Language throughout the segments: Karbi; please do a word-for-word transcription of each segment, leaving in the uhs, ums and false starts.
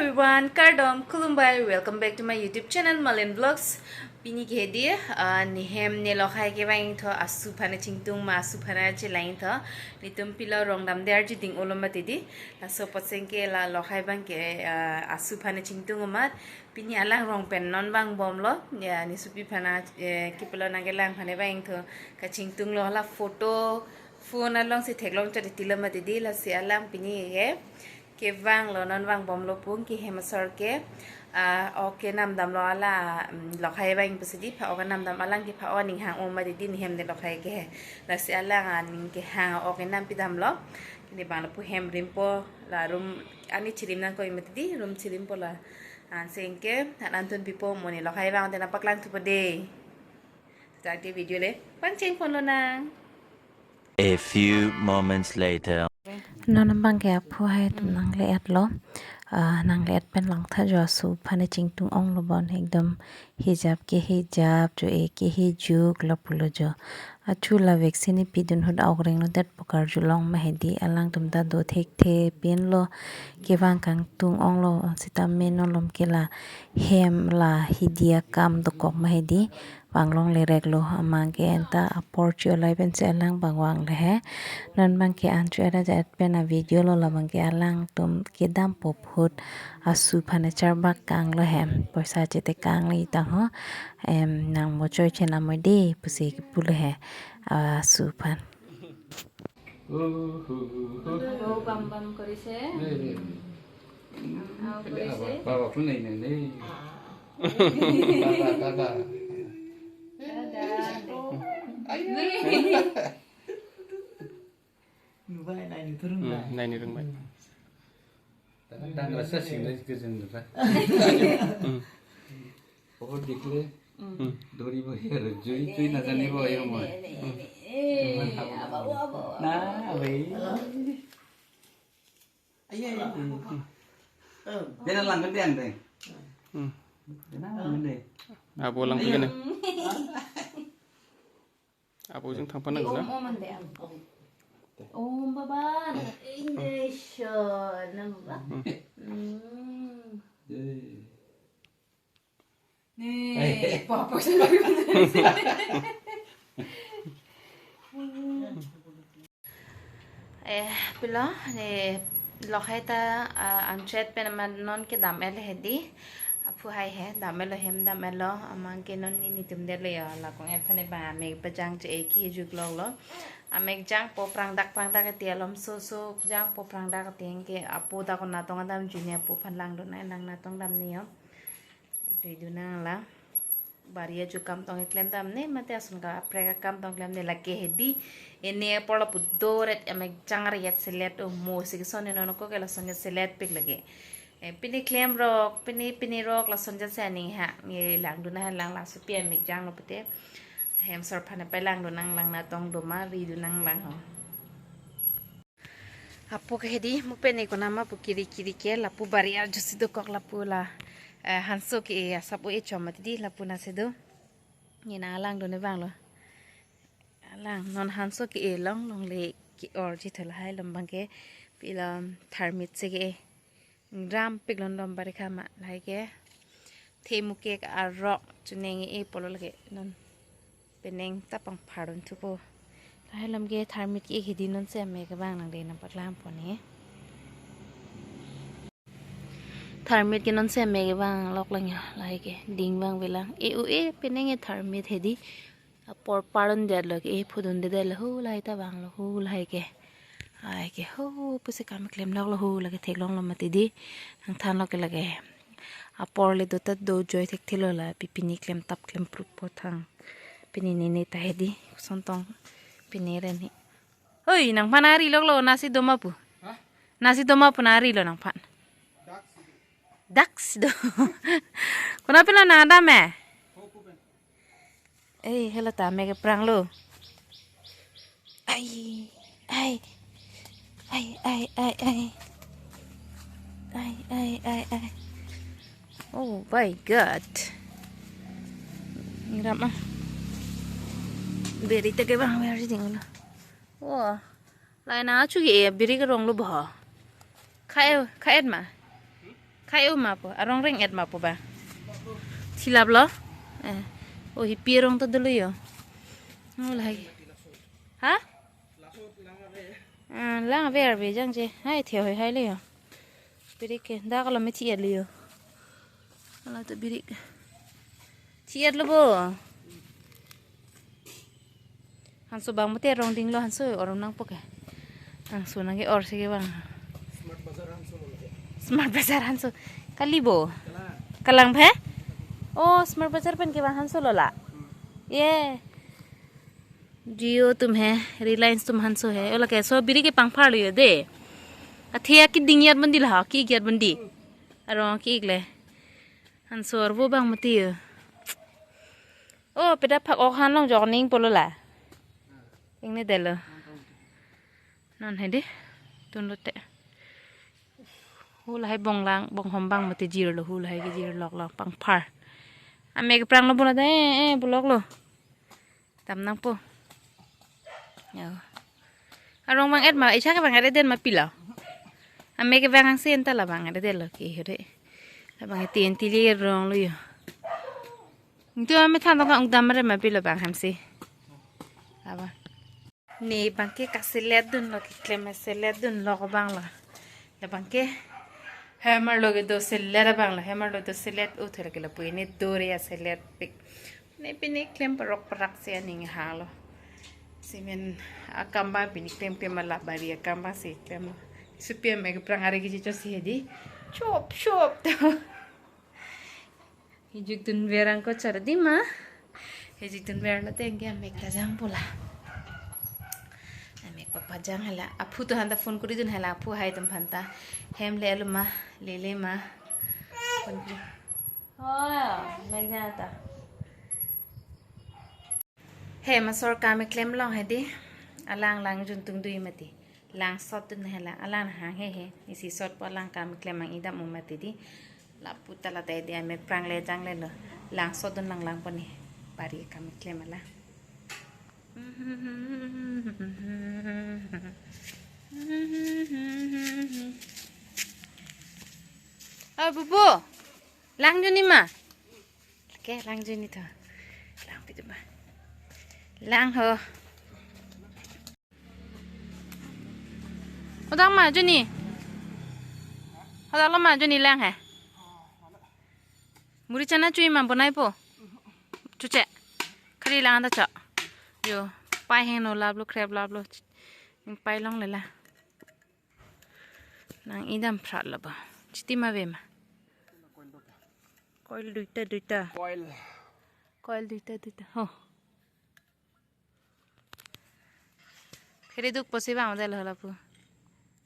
Everyone, kardom, khulumbai, welcome back to my YouTube channel, Malin Vlogs. Pini ke hedi, ah, nehem ne lokhai kevangthu asu aphan chingtung ma asu aphan chelang tho. Netum pilo rong damde arju ding-olo mati di. Laso apotsi ke la lokhai abang ke, ah, asu aphan chingtung amat. Pini alang rong pen non vangbomlo. Ya, ne supi aphan, eh, kepilo nangkelang aphan vangthu kachingtunglo, hala photo, phone alongsi theklong chot tilo mati di, lasi alang pini ke kevanglo, non vangbomlo pu ke hem asor ke, ah, ok kenam damlo hala, mm, lokhai vang pusi di, pha ok kenam dam alang ke pha ok aning hang-o mati di, nehem ne lokhai ke. Lasi alang aning kehang ok kenam pidamlo. Kini abang lapu hem rimpo, la room ani chirim nangkok mati di, room chirimpo la. Ansi ke, an antun pipo mo ne lokhai vangte nangpaklang thupo de. Tangte video le pangcheng ponlonang. A few moments later. Non abang ke aphu hai atum nangle-etlo. Ah, nangle-et pen langtha jo asu aphan chingtung onglo bon ekdom hijap ke hijap jo e ke hijuk lapulo jo. Achu la vaccine pidun ahut ok renglodet pu karjulong ma hedi alangtum ta do thekthe pinlo kevang kangtung onglo sitame non malom ke la hem la hidi akam dokok ma hedi. Vanglongle reklo amang ke enta apor chi-olai pensi alang abang vangle he. Non abang ke an chu era ja-et pen avideo lo labang ke alangtum kedampo ahut asu aphan charbak kanglo he. Poisa chetekang le tang ho. Em, nang mo choi chenam oi de pusi pulo he. Asu aphan. Oh, bam bam korise. Nei, nei, nei. Ah, korise. Baba pun nei, nei, nei. Tata, tata. Dadah. Ayo. Nei. Nubai, nai ni turun bai. Hmm, nai ni turun bai. Tata, tata, rasa sing, nai kejen, tata. Hmm. Oh, dikle. Hmm. Dori bo her, jui, jui na jani bo, ayo mo. Ne, ne, ne, ne. Eh, abo, abo. Na, abe. Ayo, ayo. Bena lang gede ang deh. Hmm. Bena lang gede. Abo lang gede. Abo jeng thang panang na. Om, om ande, om. Om baba, na, English, na baba. Hmm. Hmm. Yay. Ni, papa sih lagi. Eh, pilo, ni lokhai ta, ah, anchet pen amat non kedam-et hedi. Aphu hai he, dam-etlo hem dam-etlo, amang ke non ni nitum detlo ya, lakong aphan abang amek pajang che e ke hijuk longlo. Amek jangpo prangdak prangdak ati alom so so jangpo prangdak ati ke apo ta konatong adam junior apo aphan langdun nang, nangnatong damne yo. Ridun nang la. Bari ajo akam tong keklem damne, mate ason kaprek akam tong klemne lake hedi. Ene apor lapu doret amek jang riyet selet o mo si keson ne non ko ke lason ke selet pik lake. Eh, pini klemrok, pini, pinirok lason jase aning ha. Nge langdun nang lang laso pi amek janglo pute. Hem asor aphan pai langdun nang, langnatong doma ridun nang lang ho. Apo ke hedi mo pen eko nama pu kiri kiri ke lapu bari arjusi dokok lapu la, eh, hanso ke e asap o e chom mati di lapu nasi do. Nge nang langdun ne abang lo. Alang non hanso ke e long longle ke-orji thol hai lom abang ke pilo tharmit si ke e. Ram pik lon lom bari khama lahai ke. Themu ke arok chuneng e pulo lake non. Penang ta pangphar dun thupo. Lahai lom ke tharmit ke hedi non si amek abang nang de nangpaklang pon e. Tharmit ke non si amek abang lok lang ya lahai ke. Ding abang velang. E u e penang e tharmit hedi. Apor pardun detlo ke, e phudun detlo, hu lahai ta vanglo, hu lahai ke. Ai ke, hu pusi kam klem loklo, hu lake theklonglo mati di. Nangthanlo ke lake. Apor le do ta do joi thekthelo la, pi pini klem tap klem prupo thang. Pini nini ta hedi, sontong pini reni. Oi, nangphan ari loklo, nasi doma pu. Hah? Nasi doma pu na ari lo nangphan. Ducks. Ducks do. Konat pen lo nang adam e? Hopu pen. Eh, helo ta amek keprang lo. Ai, ai. Ai, ai, ai, ai. Ai, ai, ai, ai. Oh my God. Ngiram ah. Beri teke bang, beri ding lo. Wah. Lai na chu ke biri ke rong lo bo. Khai, khai ma. Ai o ma po, arong reng-et ma po ba. Thilap lo. Eh. O hipi arong ta dolo yo. O lahai. Ha? Ah, lang ave arve jangje. Hai the hoi hai le yo. Birik ke. Dak lo me thi-et le yo. Ala to birik. Thi-et lo bo. Hanso bang mate arong ding lo hanso arong nangpo ke. Hanso nang ke or si ke bang. Smart Bazaar hanso lo mate. Smart Bazaar hanso. Kali bo. Kalang. Kalang phe? Oh, Smart Bazaar pen ke bang hanso lo la. Hmm. Ye. Jio atum he, Reliance atum hanso he. Ola ke so birik ke pangphar lo yo de. Athe akiding yat bandi la, ki yat bandi. Arong ki le. Hanso arvo bang mati yo. Oh, peda phak ok han long jok ning polo la. Ingne delo. Non he de. Tun lo te. Hu lahai bong lang, bong hom bang mati jir lo, hu lahai ke jir lok lo pangphar. Ame ke prang lo bola de, eh, eh, bulok lo. Tam nangpo. Yo. Arong bang-et ma, isa ke bang-et den ma pilo. Ame ke bang angse enta la bang-et den lo ke hore. La bang tin tili rong lo yo. Itu ame than tong ka ungdam re ma pilo bang hamsi. Aba. Ne bang ke kaselet dun lo, keklem selet dun lo ko bang lo. La bang ke hammer lo kedo selet abang lo, hammer lo do selet uthur ke lapu ne dore aselet pik. Ne pine klem parok parak si aning hang lo. Simen akam bang pine klem klem la bari akam bang si klem lo. Supi ame ke prang ari ke chicho si hedi. Chop chop to. Hijuk dun verang ko char di ma. Hijuk dun verang lo tengke amek ta jang pula. Amek papa jang hala. Aphu to hanta phone kuri dun hala. Aphu hai tum phanta. Hem le alo ma, le le ma. Phone kuri. Oh, mek jang ta. Hem asor kam keklem long hedi. Alang lang jun tung dui mati. Lang sot dun hala. Alang hang he he. Isi sot po alang kam keklem ang idam um mati di. Lapu ta la ta di ame prang le jang le lo. Lang sot dun lang lang po ni. Bari kam keklem ala. Oh, bubu. Lang juni ma. Ke, lang juni to. Lang pitu ba. Lang ho. Hodang ma juni. Hodang lo ma juni lang he. Muri chana chui ma bonai po. Chuche. Khari lang ta cho. Yo, pai heno lap lo, krep lap lo. Pai long le la. Nang idam phrat lo ba. Chiti ma ve ma. Coil duita duita. Coil. Coil duita duita. Ho. Phere duk posi bang del hala pu.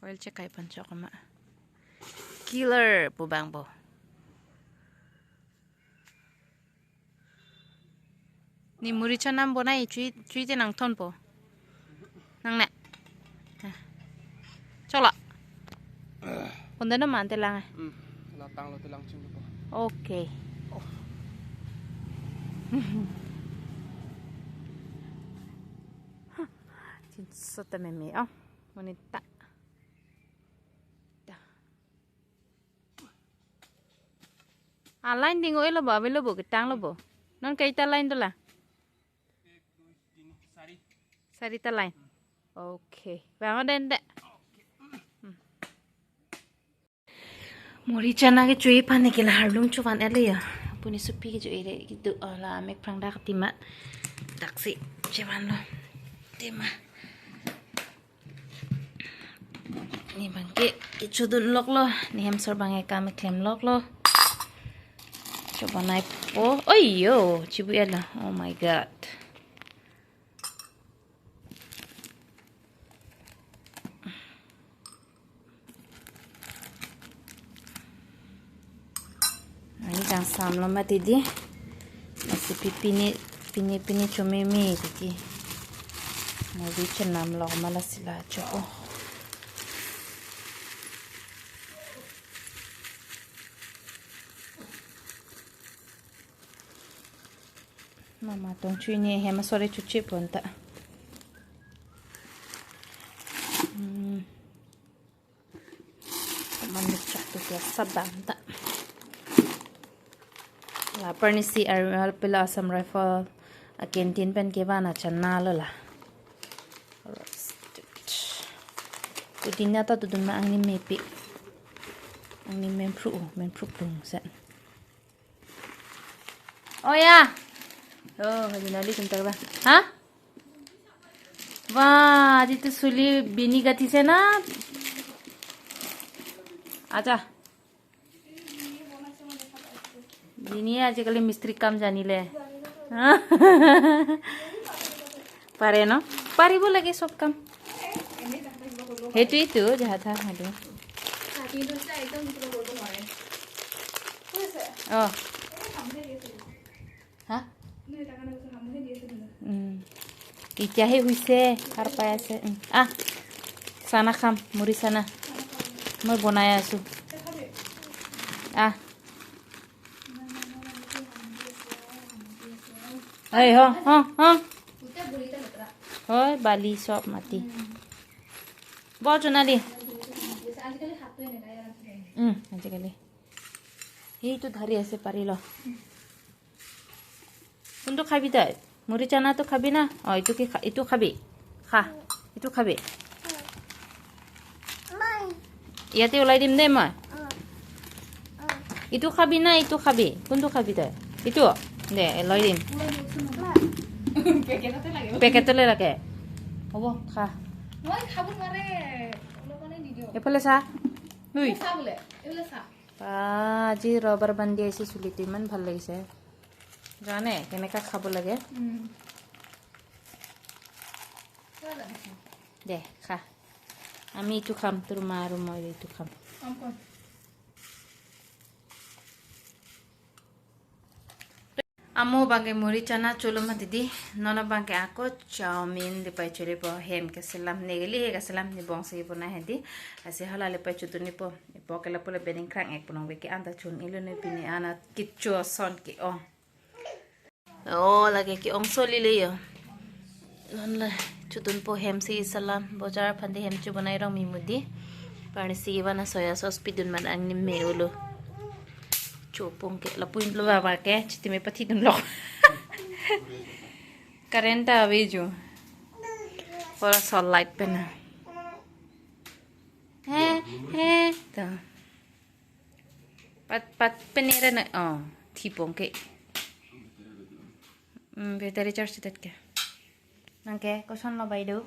Coil chekai pan chok ma. Killer pu bang bo. Ni muri chanam bonai chui chui te nang thon po. Nang ne. Choklo. Konde no mante lang eh. Hmm. La tanglo te lang chinglo po. Okay. Oh. Chin sota meme oh. Monit ta. Ta. A line ding o elo bo, avelo bo, ketang lo bo. Non kaita line dola? Sarita line. Okay. Bang den de. Hmm. Muri chana ke chui pan ke la harlung chuvan ele ya. Puni supi ke chui re gitu ala mek prang dak tima. Daksi chevan lo. Tima. Ni bang ke kecho dun lok lo, ni hem asor bang ke kam keklem lok lo. Cho bonai po. Oi yo, chibu ya lo. Oh my God. Ani kangsam lo mati di. Lasi pi pini pini pini chomeme tiki. Muri chenam lok ma lasi la cho. Mama tong chui ni hem asor chuche pon ta. Hmm. Mama chak tu biasa. Abang ta. La parnisi army pila Assam Rifle a canteen pen kevan a chana lo la. Roasted. Kudina ta tudun ma angni mepi. Angni mempru, mempru pung sen. Oh ya. Oh, hajinali kuntar ba. Ha? Wah, aji tu suli bini gati sena. Acha. Bini ajikali mistri kam janile. Pare no? Paribo lage sob kam. Hetu itu jahat ha, hetu. Oh. Ha? Hmm. Itiahe huise, har pai ase. Hmm. Ah. Sana kham, muri sana. Moi bonai asu. Ah. Ai, ho, ho, ho. Hoi, bali sob mati. Bo chuna di. Hmm, ajikali. Itu dhari ase parilo. Kuntu khabi tai? Muri chana tu khabi na? Oh, itu ki kha-, itu khabi. Kha. Itu khabi. Iyate ulai dim de, moi. Itu khabi na, itu khabi. Kuntu khabi tai? Itu. De, ulai dim. Packet le lake. Hobo, kha. Moi khabu mare. Olop mane di diyo. Ephale sa. Hui. Sa bole. Ephale sa. Ba, aji rubber band dia isi sulit, iman bhal lagise. Jane, keneka khabo lage. Hmm. Kha lage. De, kha. Ami itu kham, tur ma aru moi itu kham. Kom, kom. Amo bangke muri chana cholo mati di, non abangke ako chowmein di pai chole po, hem keselam, ne kali he keselam, ne bong si puna he di, lasi hala le pai chodun ni po, ipo ke lapu le bening krang ek punong beke anta chun ilo ne pini ana kicho son ke ong. Oh, lake ke-ong soli le yo. Non la chodun po hem si salam. Bojar aphan di hem chobonai rong mi mudi. Parnisi ivan a soya sauce pidun man angni me ulo. Chopong ke lapu-in lo ba ke chitime pathidun lo. Current ta ave jo. Ora sol light pen na. He, he, to. Pat, pat, penera na, oh, thipong ke. Hmm, battery charge tet ke. Nang ke, koson lo bai do?